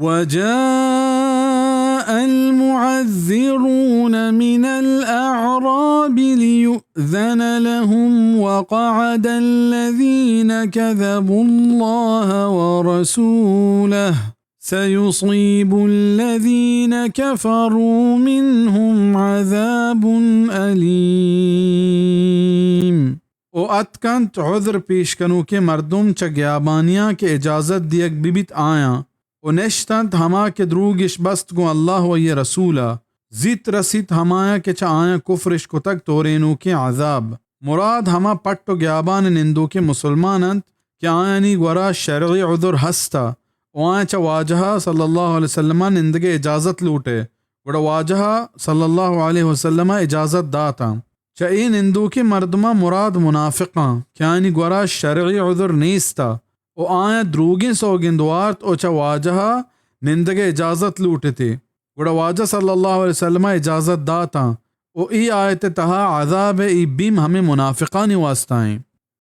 وجاء المعذرون من الأعراب ليؤذن لهم وقعد الذين كذبوا الله ورسوله سيصيب الذين كفروا منهم عذاب أليم. و اتکنت عذر پیش کنوکیں مردم چہ گیابانیاں کہ اجازت دیگ ببیت آیاں، و نشتنت ہما کہ دروگش بست گوں اللہ و آئی رسولا، زیت رسیت ہمایاں کہ چہ آیاں کفرش کتگ تورینوکیں عذاب۔ مراد ہما پٹ و گیابان نندوکیں مسلمان انت کہ آیانی گورا شرعی عذر ہستا و آیاں چہ واجہ صلی اللہ علیہ وسلم نندگے اجازت لوٹے، گڑا واجہ صلی اللہ علیہ وسلم اجازت داتاں۔ چہ اے نندوکیں مردماں مراد منافقاں کہ آیانی گورا شرعی عذر نیستا و آیاں دروگیں سوگند وارت و چہ واجہ نندگے اجازت لوٹتے، گڑا واجہ صلی اللہ علیہ وسلم اجازت داتاں و اے آیت تہا عذاب ء اے بیم ہمیں منافقانی واسطہ ایں۔